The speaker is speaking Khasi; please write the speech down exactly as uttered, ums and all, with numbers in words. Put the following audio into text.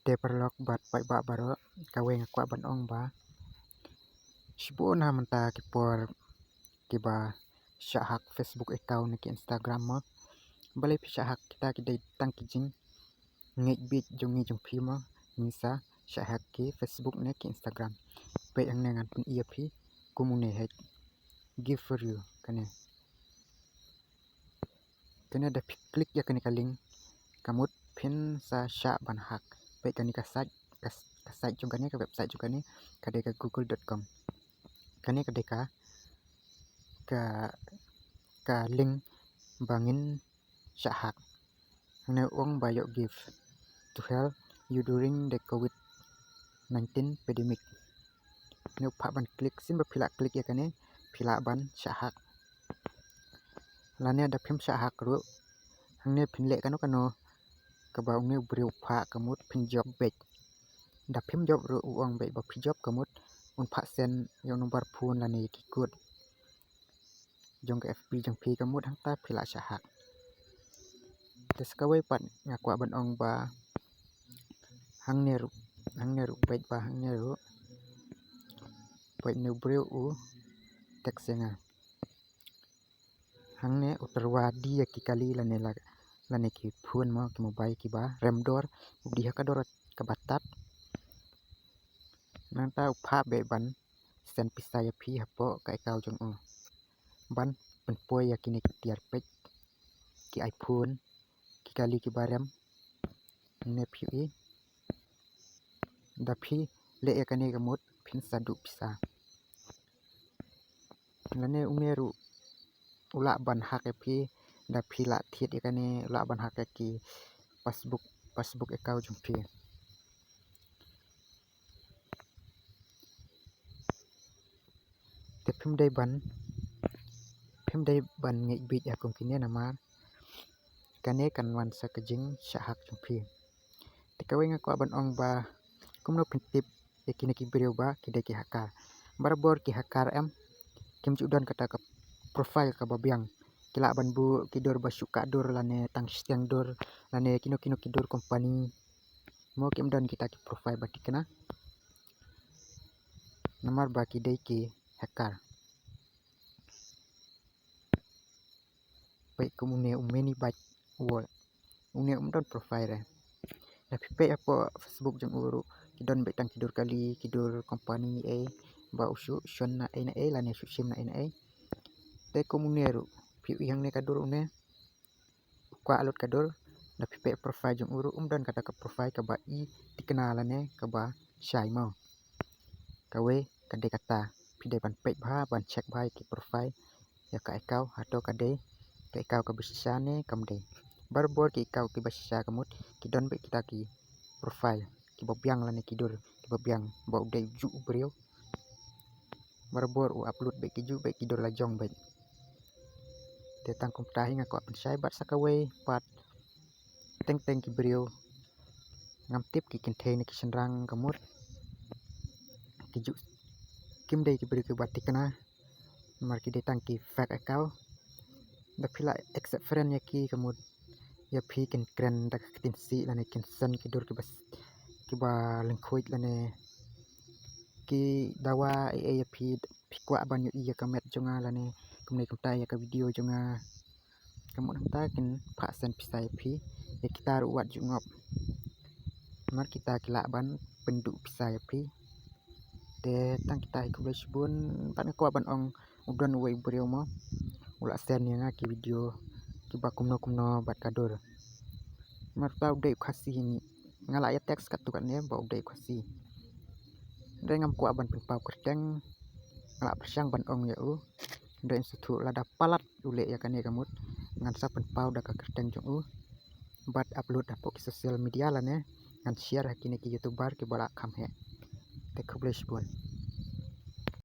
Te paralok bad paidbah baroh, kawei nga kwah ban ong ba shibun ha mynta ki por kiba shah hack Facebook account ne ki Instagram mo. Balei phi shah hack? Kita ki dei tang ki jingngeit bieit jong ngi jong phi mo. Ngi sa shah hack ki Facebook ne ki Instagram. Peit hangne ngan pyni ïa phi kum une heh. Give for you kane. Kane da phi click ïa kane ka link, ka mut phin sa shah ban hack. Peit kane ka site, ka, ka site jong kane, ka website jong kane, ka dei ka google dot com. Kane ka dei ka, ka, ka link ba ngin shah hack. Hangne u ong ba ïoh give to help you during the covid nineteen pandemic. Hangne u phah ban click, shisien ba phi lah click ïa kane, phi lah ban shah hack. Lane da phim shah hack ruh, hangne phin leh kano kano kaba une u briew u phah, ka mut phin jop beit. Da phim jop ruh u ong beit ba phi jop, ka mut un phah send ïa u number phone lane ïa ki code jong ka F B jong phi, ka mut hangta phi lah shah hack. Te sa kawei pat nga kwah ban ong ba hangne ruh, hangne ruh peit ba hangne ruh. Peit une u briew u text ïa nga. Hangne u tyrwa die ïa ki kali lane la, lane ki phone mo, ki mobile kiba rem dor, u die ha ka dor kaba tad. Nangta u phah beit ban send pisa ïa phi hapoh ka account jong u. Ban pynpoi ïa kine ki tiar, peit, ki iPhone, ki kali kiba rem. Hangne phi ïohi. Da phi leh ïa kane ka mut phin sa duh pisa. Lane une ruh u lah ban hack ïa phi, da phi lah thied ïa kane, u lah ban hack ïa ki passbook, passbook account jong phi. Te phim dei ban, phim dei ban ngeit bieit ïa kum kine, namar kane kan wan sa ka jingshah hack jong phi. Te kawei nga kwah ban ong ba kumno phin tip ïa kine ki briew ba ki dei ki hacker. Barabor ki hacker em, kim ju don kata ka profile kaba biang. Ki lah ban buh ki dur ba shu kah dur lane tang shiteng dur lane kino kino ki dur company. Mo kim don kita ki profile ba thikna. Namar ba ki dei ki hacker. Peit kum une u Many Byte World. Une um don profile re. Da phi peit hapoh Facebook jong u ruh, ki don beit tang ki dur kali, ki dur company ei, ba u shu shon na ei na ei lane shu shim na ei na ei. Te kum une ruh, phi ïohi hangne ka dur une. U kwah lut ka dur, da phi peit profile jong u ruh, um don kata ka profile kaba i thikna lane kaba shai mo. Kawei ka dei kata, phi dei ban peit bha, ban check bha ïa ki profile ïa ka account, hato ka dei ka account kaba shisha ne kam dei. Barabor ki account kiba shisha ka mut ki don beit kita ki profile kiba biang lane ki dur kiba biang ba u dei u juh u briew. Barabor u upload beit ki juh beit ki dur la jong beit. Te tang kumta hi nga kwah pynshai bad sa kawei pat, teng teng ki briew ngam tip, ki kynthei ne ki shynrang ka mut ki juh kim dei ki briew kiba thikna. Namar ki dei tang ki fake account. Da phi lah accept friend ïa ki ka mut ïa phi kin kren da ka ktien sih lane kin send ki dur kiba, kiba lyngkhuid lane ki dawa ei ei ïa phi, phi kwah ban ïohi ïa ka met jong nga lane kumne kumta ïa ka video jong nga. Ka mut hangta kin phah send pisa ïa phi, ïa kita ruh wat ju ngop. Namar kita ki lah ban pynduh pisa ïa phi. Te tang kita hi, khublei shibun. Bad nga kwah ban ong, u don uwei u briew mo, u la send ïa nga ki video kiba kumno kumno bad ka dur. Namar uta u dei u Khasi hi, nga la ïa text katto katne ba u dei u Khasi. Hynrei ngam kwah ban pynpaw kyrteng, nga la pyrshang ban ong ïa u. Hynrei ym sngewthuh, lada palat u leh ïa kane ka mut, ngan sa pynpaw da ka kyrteng jong u bad upload hapoh ki social media lane ngan share ha kine ki YouTuber kiba la kham heh. Te khublei shibun.